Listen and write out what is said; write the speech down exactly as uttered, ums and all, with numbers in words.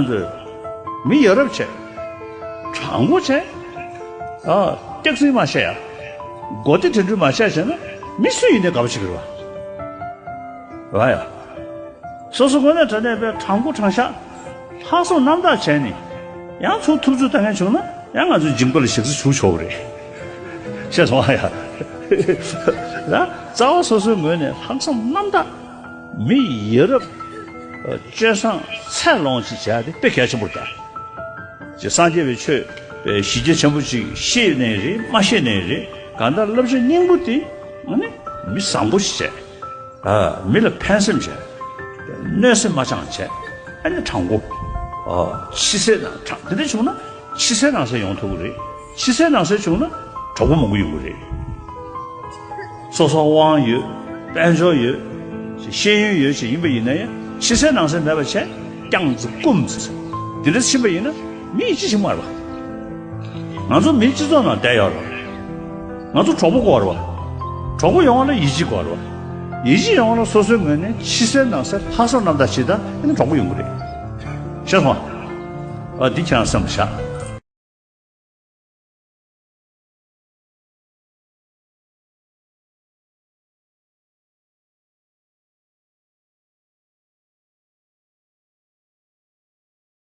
ཚོས་མི་ཡ་རབས་བྱས། དྲང་པོ་བྱས། ཨ། སྐྱག་རྫུན་མ་བཤད་ཡ། མགོ་བདེ་དྲན་འཕྲུལ་མ་བཤད་བྱས་ན་མི་སུ་ཡིན་ནའི་དགའ་པོ་བྱེད་ཀྱི་རེད་བ། རེད་བ་ཡ། སོ་སོ་དངོས་གནས་དྲང་གནས་པའི་དྲང་པོ་དྲང་བཞག་ལྷག་བསམ་རྣམ་དག་བྱས་ནས་ཡང་ཚུར་ཐུབ་ཚོད་ལྟ་མཁན་བྱུང་ན་ཡང་ང་ཚོའི་འཇིམ་མགོ་ལ་ཞག་རྩི་བྱུག་ཆོག་གི་རེད། ཤེས་སོང་ཨ་ཡ། ད་རྩ་བ་སོ་སོའི་ངོས་ནས་ལྷག་བསམ་རྣམ་དག་མི་ཡ་རབས་སྤྱོད་བཟང་ཚད་ལོངས་ཤིག་བྱས་ཏེ་དཔེ་གལ་ཆེན་པོ་རེད་ད། ཅེས་སངས་རྒྱས་པའི་ཆོས་པའི་གཞི་རྒྱ་ཆེན་པོ་ཅིག་ཤེས་ནའི་རེད་མ་ཤེས་ནའི་རེད། གང་ལྟར་བསླབ་བྱ་སྙིང་པོ་དེ་ཨ་ནི་མི་བཟང་པོ་ཞིག་བྱས། ཨ། མི་ལ་ཕན་སེམས་བྱས། གནོད་སེམས་མ་བཅངས་བྱས། ཨ་ནི་དྲང་པོ། ཨ། ཕྱི་གསལ་ནང་དྲང་དེ་འདྲ་བྱུང་ན་ཕྱི་གསལ་ནང་གསལ་ཡོང་ཐུབ་ཀྱི་རེད། ཕྱི་གསལ་ནང་གསལ་བྱུང་ན་གྲོགས་པོ་མང་པོ་ཡོང་གི་རེད། སོ་སོ་དབང་ཡོད། དཔལ་འབྱོར་ཡོད། ཤེས་ཡོན་ཡོད་ཅེས་ཡིན་པ་ཡིན་ན་ཡང་ཕྱི་གསལ་ནང་གསལ་མེད་པ་བྱས་རྐྱང་ཙི་རྐུམ་ཙི་འདི་འདྲ་ཕྱིན་པ་ཡིན་ན་མི་ཡིད་ཆེས་བྱེད་མ་རེད་པ། ང་ཚོ་མིའི་སྤྱི་ཚོགས་ནང་བསྡད་ཡོད་རེད་པ། ང་ཚོ་གྲོགས་པོ་དགོས་རེད་པ། གྲོགས་པོ་ཡོང་བ་ལ་ཡིད་ཆེས་དགོས་རེད་པ། ཡིད་ཆེས་ཡོང་བ་ལ་སོ་སོའི་ངོས་ནས་ཕྱི་གསལ་ནང་གསལ་ལྷག་བསམ་རྣམ་དག་བྱེད་དང་ཨ་ནི་གྲོགས་པོ་ཡོང་གི་རེད། ཤེས་སོང་ཨ། ཨ་འདི་ཁྱེད་རང་བསམ་བཞག